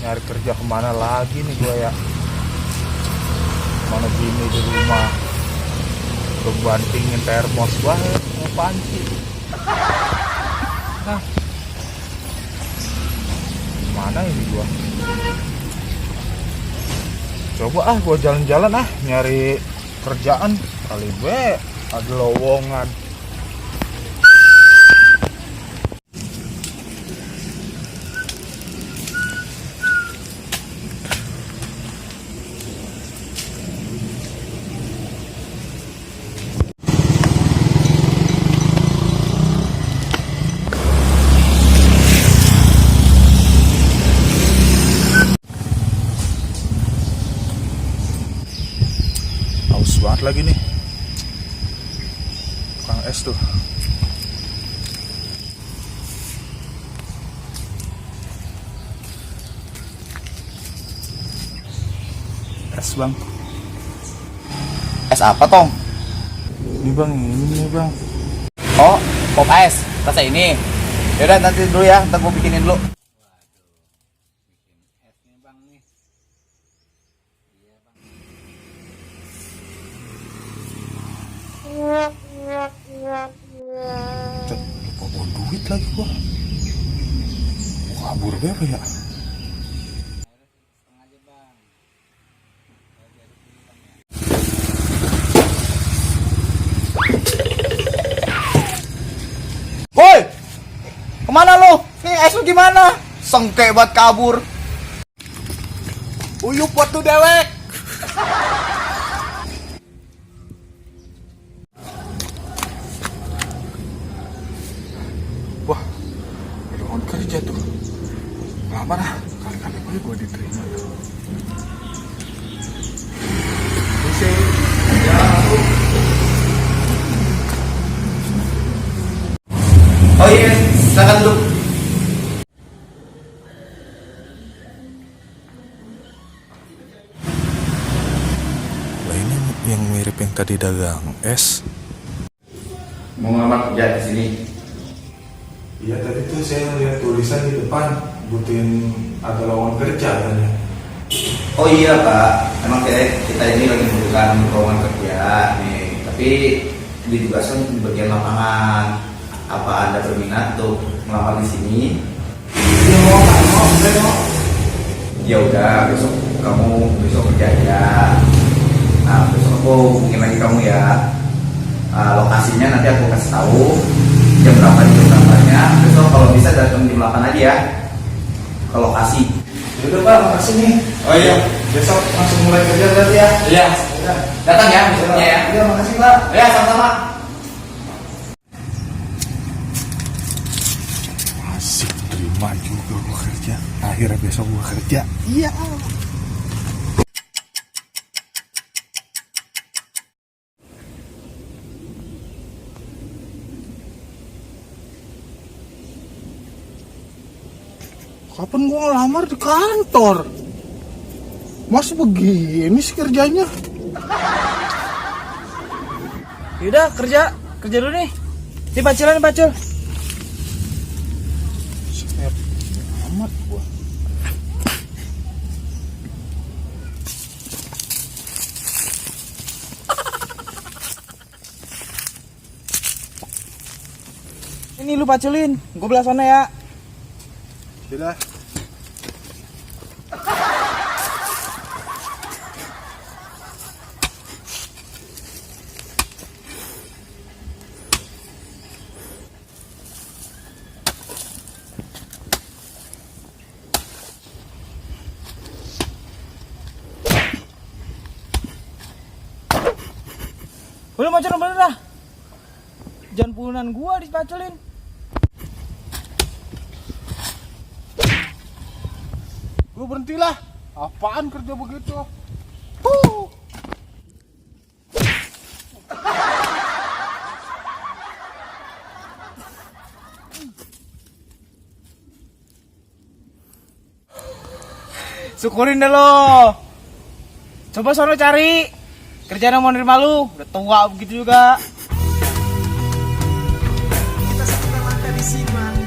nyari kerja kemana lagi nih gue ya. Mana gini di rumah udah bantingin termos banget mau panci. Nah, mana ini gua? Coba gua jalan-jalan nyari kerjaan kali be ada lowongan. Haus banget lagi nih. Tukang es tuh. Es bang. Es apa, Tong? Ini bang, ini bang. Oh, pop es. Rasa ini. Yaudah, nanti dulu ya. Ntar gue bikinin dulu. Lupa bawa duit lagi gua. Mau kabur berapa ya? Woi! Kemana lu? Nih es lu gimana? Sengke buat kabur. Uyup buat tuh dewek. Wah, ada lowongan kerja tuh. Lama dah, kali-kali boleh gue diterima. Oh iya, silakan duduk. Lah ini yang mirip yang tadi dagang es. Mau ngelamar kerja di sini. Iya tadi tuh saya lihat tulisan di depan butuhin ada lowongan kerja katanya. Oh iya, Pak. Emang kita ini lagi membutuhkan lowongan kerja nih. Tapi ditugaskan di bagian lapangan. Apa Anda berminat untuk melamar di sini? Iya mau. Ya udah, besok kerja aja. Nah, besok aku hubungin lagi kamu ya. Lokasinya nanti aku kasih tahu jam berapanya. Besok kalau bisa datang jam 8 aja ya ke lokasi. Yaudah Pak, makasih nih. Oh iya, Besok langsung mulai kerja berarti ya. iya. Datang ya besoknya ya. Iya makasih Pak. Ya, sama-sama. Asik, terima juga gua kerja. Akhirnya besok gua kerja. Iya. Kapan gua ngelamar di kantor? Mas begini sih kerjanya. Yaudah kerja dulu nih. Ini bacul. Set amat gua. Ini lu baculin, gue belah sana ya. Sudah. Udah macul bener dah. Jangan puluhan gua dipaculin. Lu berhentilah. Apaan kerja begitu? Syukurin deh lo. Coba sono cari kerjaan yang mau nerima lu. Udah tua begitu juga. Kita sampai mata di sini.